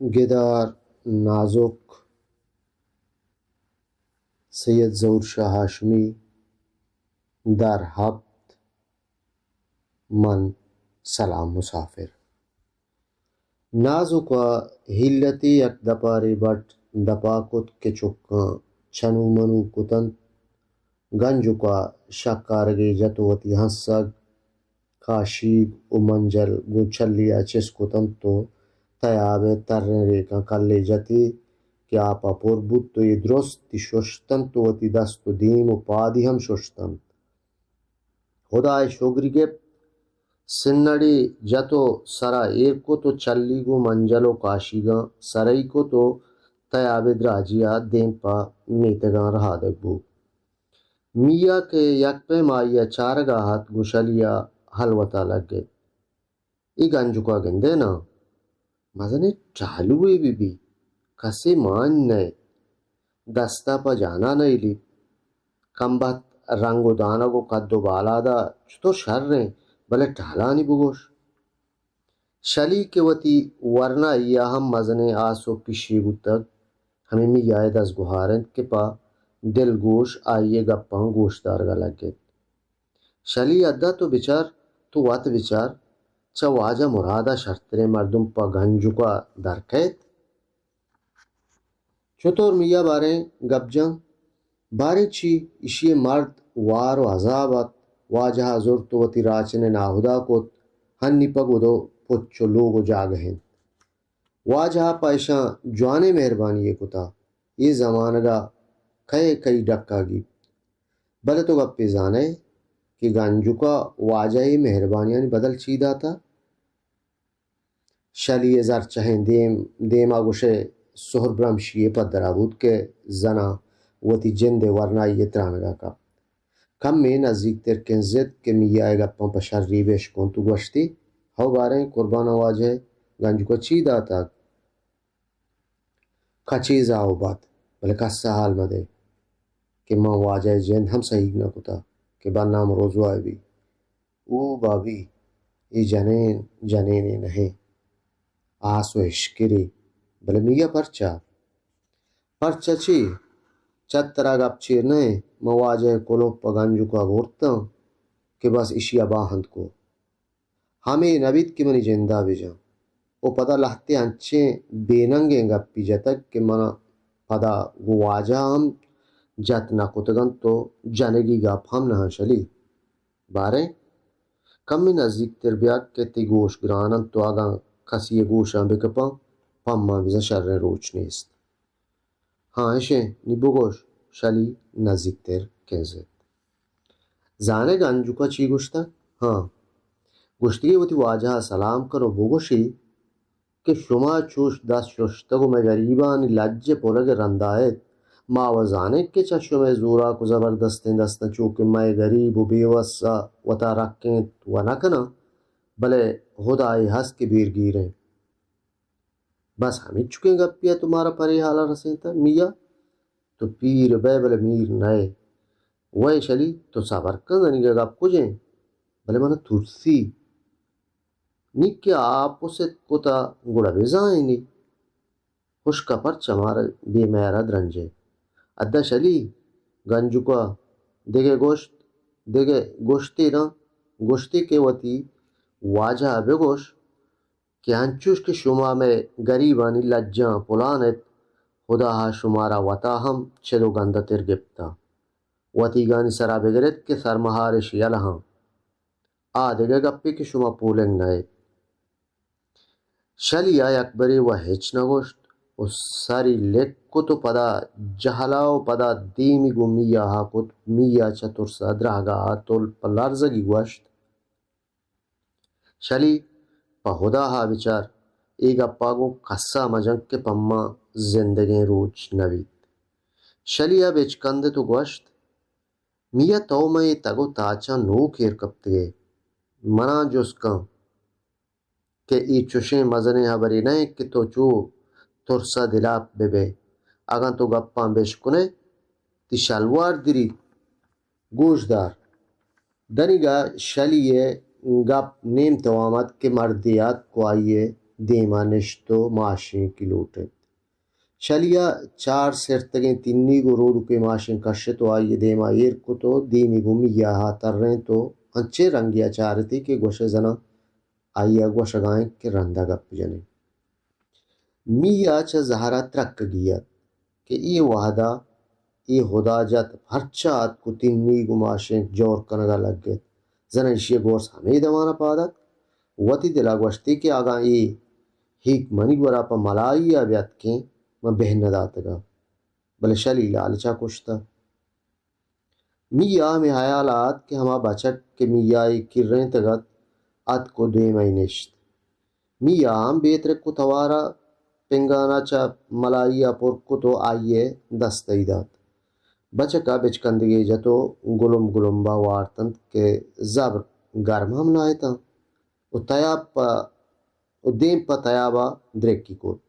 گدار نازک، سید ظہور شاہ ہاشمی، در ہپت، من سلام مسافر۔ نازک ءَ ہیلتے یک دپارے بٹ دپا کت کہ چکاں چنو منو کتنت۔ گنجک ءَ شکارگے جت ءُ وتی ہنسگ، کاشیگ ءُ منجل گوں چلی ءَ چست کتنت ءُ تیاب ءِ تریں ریکاں کلے جتی کہ آپ ءَ پر بوت ءُ اے درستی ششتنت ءُ وتی دست ءُ دیم ءُ پادی ہم ششتنت۔ ہدا ءِ شگری گپت، سنڑے جت ءُ سرا ایر کت ءُ چلی گوں منجل ءُ کاشیگاں سرئی کت ءُ تیاب ءِ دراجی ءَ دیم پہ میتگاں رہادگ بوت۔ میا کہ یک پیم آئی ءَ چارگ ءَ ات، گوں شلی ءَ ہلوت ءَ لگت۔ اے گنجک ءَ گندئے ناں، مزنیں ٹالوے بہ بی، کسے مان نئے، دست ءَ پہ جان ءَ نئیلیت۔ کمبخت رنگ ءُ دانگ ءُ قد ءُ بالاد ءَ چتور شر ایں، بلے ٹالانی بگوش۔ شلی کہ وتی ورنائی ءَ ہم مزنیں آس ءُ پیشے بوتگ، ہمے میا ءِ دزگوہار انت کہ پہ دلگوش آئی ءِ گپاں گوش دارگ ءَ لگت۔ شلی، ادا تو بچار، تو وت بچار، چہ واجہ مراد ءَ شرتریں مردم پہ گنجک ءَ در کئیت؟ چتور میا باریں گپ جن؟ باریں چی، ایشی ءِ مرد وار ءُ عذاب ات، واجہ ءَ زرت ءُ وتی راچن ءَ ناہدا کت، ہنی پہ گد ءُ پچ ءُ لوگ ءُ جاگہ انت۔ واجہ ءَ پہ ایشاں جوانیں مہربانی یے کتا۔ اے زمانگ ءَ کئے کئی ڈکا گیپت؟ بلے تو گپے زانئے کہ گنجک ءَ واجہ ءِ مہربانیانی بدل چی داتا؟ شلی ءِ زرچہیں دیم، دیم ءَ گوشئے سہر برمشی ءِ پدرا بوت کہ زنا وتی جند ءِ ورنائی ءِ ترانگ ءَ کپت۔ کمے نزیکتر کنزت کہ میا ءِ گپاں پہ شری بشکنت ءُ گوشتی، ہو باریں قرباناں واجہ، گنجک ءَ چی داتگ؟ کچے زاہ ءُ بد، بلے کس ءَ حال مدئے کہ من واجہ ءِ جند ہم سہیگ نہ کتا کہ بنام رزوا بی۔ او بابی، اے جنین جنینے نہ ایں، آس ءُ اشکرے، بلے میا پرچا؟ پرچا چی؟ چہ ترا گپ چیر نہ ایں، من واجہ ءِ کلوپ پہ گنجک ءَ برتاں کہ بس ایشی ءَ باہند کو۔ ہمے نہ بیت کہ منی جند ءَ بجن۔ ءُ پدا لہتے انچیں بے ننگیں گپی جتگ کہ من پدا گوں واجہ ءَ ہم جت نہ کتگ انت ءُ جنگی گپ ہم نہ انت شلی۔ باریں کمے نزیکتر بیا کہ تئی گوش گران انت ءُ اگاں کسی ءِ گوشاں بکپاں، پہ من بزاں شریں روچ نیست۔ ہاں، اشیں، نی بگوش۔ شلی نزیکتر کنزت۔ زانئے گنجک ءَ چی گوشتگ؟ ہاں، گوشتگی وتی واجہ ءَ سلام کن ءُ بگوشی کہ شما چوش دست ششتگ ءُ مئے گریبانی لج ءِ پلگ ءِ رندا ات۔ ما وَ زانیں کہ چہ شمئے زوراک ءُ زبردستیں دستاں چو کہ مئے گریب ءُ بے وس ءَ وتا رکینت وَ نہ کناں، بلے ہدا اے ہست کہ بیرگیر ایں۔ بس ہمینچکیں گپے ءَ تو مارا پرے حال ءَ رسینتگ؟ میا، تو پیر بئے بلے میر نئے۔ وئے شلی، تو صبر کن، دنیگا گپ کجیں؟ بلے من ترسی۔ نی کہ آپست کتا گڑا بزائینی۔ ہشکا پرچا مارا بے مہرا درنجے؟ ادا شلی، گنجکا دگہ گوشت، دگہ گوشتے نہ، گوشتے کہ وتی واجہ ءَ بگوش کہ انچوش کہ شما مئے گریبانی لجاں پلان ات، ہدا ءَ شمارا وتا ہم چد ءُ گندتر گپتا۔ وتیگانی سرا بگر ات کہ سرمہارش یلہاں۔ آ دگہ گپے کہ شما پولنگ نہ ات۔ شلی ءَ یکبرے وَ ہچ نہ گوشت ءُ سری لک کت ءُ پدا جہلا ءُ پدا دیمی گوں میا ءَ کت۔ میا چہ ترس ءَ درہگا ات ءُ پہ لرزگی گوشت، شلی، پہ ہدا ءَ بچار، اے گپا گوں کسا مجن کہ پہ ما زندگیں روچ نہ بیت۔ شلی ءَ بچکندت ءُ گوشت، میا، تو مئے تگ ءُ تاچاں نوک ایر کپتگئے۔ منا جست کن کہ اے چشیں مزنیں ہبرے نہ انت کہ تو چو ترس ءَ دلاپ بہ بئے۔ اگاں تو گپاں بشکنئے، تئی شلوار دریت۔ گوشدار۔ دنیگا شلی ءِ گپ نیم توام ات کہ مردے آتک ءُ آئی ءِ دیما نشت و ماشینکی لوٹت۔ شلیا چار سرتگیں تنیگ و رودکے ماشین کشت و آئی دیما ایر کت و دیمی گوں میاہا ترینت و انچیں رنگیا چارتی کہ گوشئے زناں آئیا گوشگا انت کہ رندا گپ جنیں۔ میا چہ زہرا ترکگی ات کہ اے وہدا اے ہداجت پرچا اتک و تنیگ و ماشینک جور کنگا لگت۔ زنا ایشی گورس ہمے دمانا پاد اتک۔ وتی دلا گوشتی کہ اگاں اے ہیک منی گورا پہ ملائیا بیاتکیں، من بہ نداتگا، بلے شلی لالچا کشتہ۔ میا ہمے ہیالا ات کہ ہما بچک کہ میائی کرینتگ ات، اتک و دیمئی نشت۔ میا ہم بے ترک و توارا پنگانا چہ ملائیا پر کت و آئیئے دستئی دات۔ بچکا بچکندگے جت و گلمب گلمبا وارتنت کہ زبر گرم ہم نہ اتاں و تیاب پہ، و دیم پہ تیابا درکی کت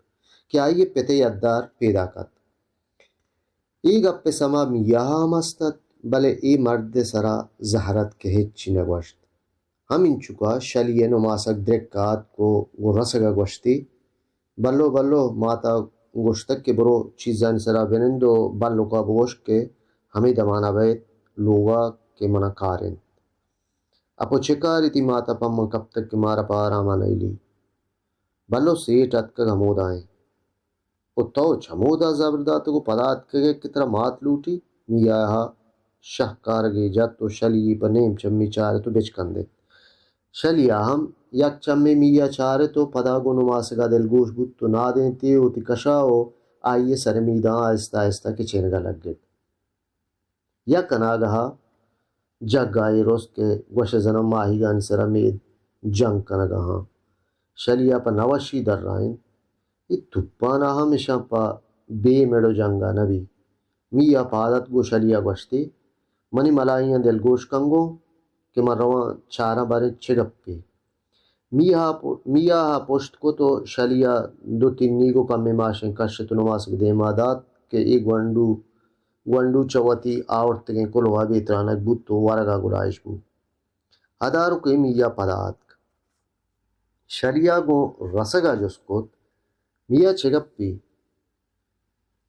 کہ آئیئے پتئے یدار پیداک ات۔ اے گپ ء سما میاہ ء ہم است ات، بلے اے مرد ء سرا زہر ات کہ ہچی نہ گوشت۔ ہمینچکا شلی ء نماسگ درک ء آتک و گوں رسگ ء گوشتی، بلو بلو، مات ء گوشتگ کہ برو چیزانی سرا بنند و بلک ء بگوش کہ ہمے دمان ء بئیت لوگ ء کہ من ء کار انت۔ اپو چہ کاری تئی مات ء پہ من کپتگ کہ مارا پہ آرام ء نئیلی؟ بلو سیٹ اتکگ ہمودا انت۔ و تو چمودا زبر داتگ و پدا اتکگ ئے کہ ترا مات لوٹی؟ میاہ ء شہکارگے جت و شلی پہ نیم چمی چارت و بچکندت۔ شلی ء ہم یک چمے میاہ چارت و پدا گوں نماسگ ء دلگوش بوت و نادینتی وتی کشا و آئی ء سر میداں آہستہ آہستہ کچینگ ء لگت۔ یک اناگہ ء جگائی رست کہ گوش زناں ماہیگانی سرا مید جنگ کنگا ہاں۔ شلی ء پہ نوشی درائینت، اے توپانا ہم اشاں پہ بے مڑ و جنگا نہ بی۔ میاہ پاد ات گوں شلی ء گوشتی، منی ملائیاں دلگوش کن گوں کہ من رواں چاراں باریں چہ گپے۔ میاہ ء پ-، میاہ ء پشت کت و شلی ء دو تنیگ و کمے ماشین کشت و نماسگ دیما دات کہ اے گونڈو، گونڈو چہ وتی آورتگیں کلوہ ء بے ترانگ بوت و ورگ ء گلائیش بوت۔ ہداروکے میاہ پدا آتک۔ شلی ء گوں رسگ ء جست کت، میاہ چہ گپے؟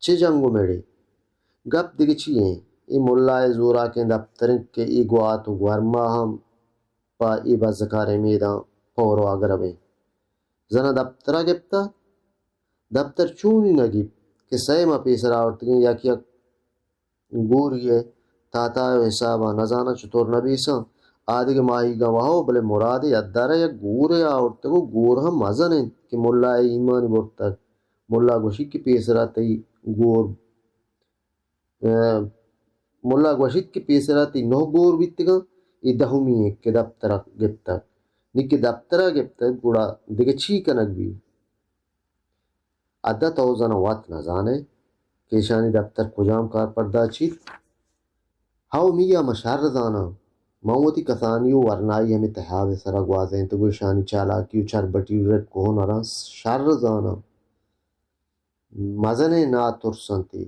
چہ جنگ و مڑے؟ گپ دگہ چی ایں؟ اے ملا ء زوراکیں دپتر انت کہ اے گوات و گورما ہم پہ اے بزکاریں میداں پور و اگربیں۔ زنا دپترا گپتا؟ دپتر چونی نہ گیپت کہ سئے ماہ پیسر آورتگیں یک یک گوری ء تاتا ء حساباں نزاناں چطور نبیساں۔ آدگہ ماہیگاں وہو، بلے مراد ء یدارا یک گورے آورتگ و گور ہم مزن انت کہ ملا ء ایمانی برتگ۔ ملا گوشیت کہ پیسرا تئی گور، ء، ملا گوشیت کہ پیسرا تئی نہ گور بیتگاں، اے دہمی انت کہ دپترا گپتگ۔ نی کہ دپترا گپتگ، گڑا دگہ چی کنگ بیت؟ ادا تو زنا وت نزانئے کہ ایشانی دپتر کجام کارپردا چیت؟ ہئو میاہ، من شر زاناں۔ من وتی کسانی و ورنائی ہمے تہاب ء سرا گوازینتگ و ایشانی چالاکی و چربٹی و رک و ہنراں شر زاناں۔ مزنیں ناترس انت اے۔